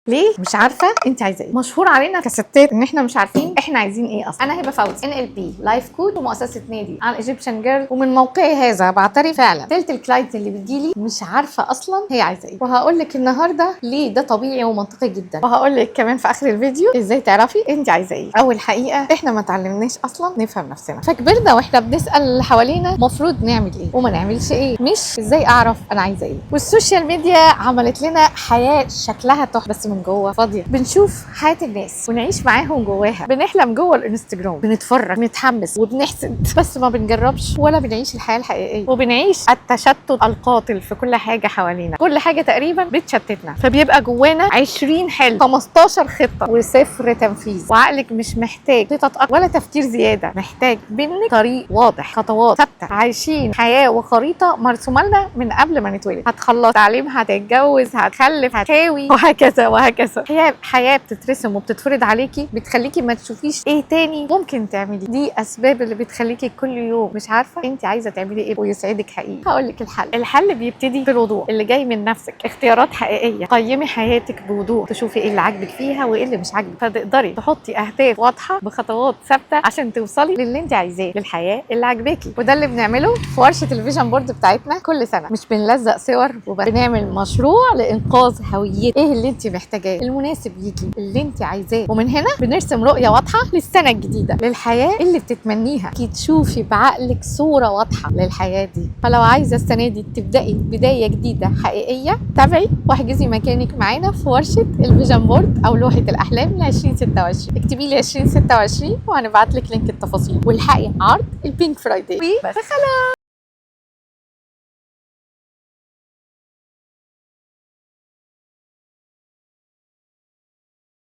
ليه مش عارفه انت عايزه ايه؟ مشهور علينا كستات ان احنا مش عارفين احنا عايزين ايه اصلا. انا هبه فوزي، NLP life coach ومؤسسة نادي على Egyptian Girl، ومن موقعي هذا بعترف فعلا تلت ال clients اللي بتجيلي مش عارفه اصلا هي عايزه ايه. وهقول لك النهارده ليه ده طبيعي ومنطقي جدا، وهقول لك كمان في اخر الفيديو ازاي تعرفي انت عايزه ايه. اول حقيقة، احنا ما اتعلمناش اصلا نفهم نفسنا، فكبرنا واحنا بنسال اللي حوالينا مفروض نعمل ايه وما نعملش ايه، مش ازاي اعرف انا عايزه ايه. وال social media عملت لنا حياة شكلها تحفة بس من جوه فاضيه. بنشوف حياة الناس ونعيش معاهم جواها، بنحلم جوه الانستجرام، بنتفرج، بنتحمس وبنحسد، بس ما بنجربش ولا بنعيش الحياة الحقيقيه، وبنعيش التشتت القاتل في كل حاجة حوالينا. كل حاجة تقريبا بتشتتنا، فبيبقى جوانا 20 حلم، 15 خطه، وصفر تنفيذ. وعقلك مش محتاج خطط ولا تفكير زياده، محتاج منك طريق واضح، خطوات ثابته. عايشين حياة وخريطه مرسومه لنا من قبل ما نتولد: هتخلص تعليم، هتتجوز، هتخلف، هتهاوي، وهكذا وهكذا. حياه بتترسم وبتتفرض عليكي، بتخليكي ما تشوفيش ايه تاني ممكن تعملي. دي اسباب اللي بتخليكي كل يوم مش عارفه انت عايزه تعملي ايه ويسعدك حقيقي. هقول لك الحل. الحل بيبتدي بالوضوح اللي جاي من نفسك، اختيارات حقيقيه. قيمي حياتك بوضوح، تشوفي ايه اللي عاجبك فيها وايه اللي مش عاجبك، فتقدري تحطي اهداف واضحة بخطوات ثابتة عشان توصلي للي انت عايزاه، للحياة اللي عاجباكي. وده اللي بنعمله في ورشه ال vision board بتاعتنا كل سنه. مش بنلزق صور وبس، بنعمل مشروع لانقاذ هويتك، ايه اللي انت محتاجاه، المناسب ليكي، اللي انت عايزاه. ومن هنا بنرسم رؤية واضحة للسنة الجديده، للحياة اللي بتتمنيها. كي تشوفي بعقلك صوره واضحة للحياة دي. فلو عايزه السنة دي تبداي بداية جديدة حقيقيه، تابعي واحجزي مكانك معانا في ورشه ال vision board او لوحة الاحلام ل 2026. اكتبي لي 2026 وهنبعت لك link التفاصيل، والحقي عرض ال Pink Friday. بس خلاص.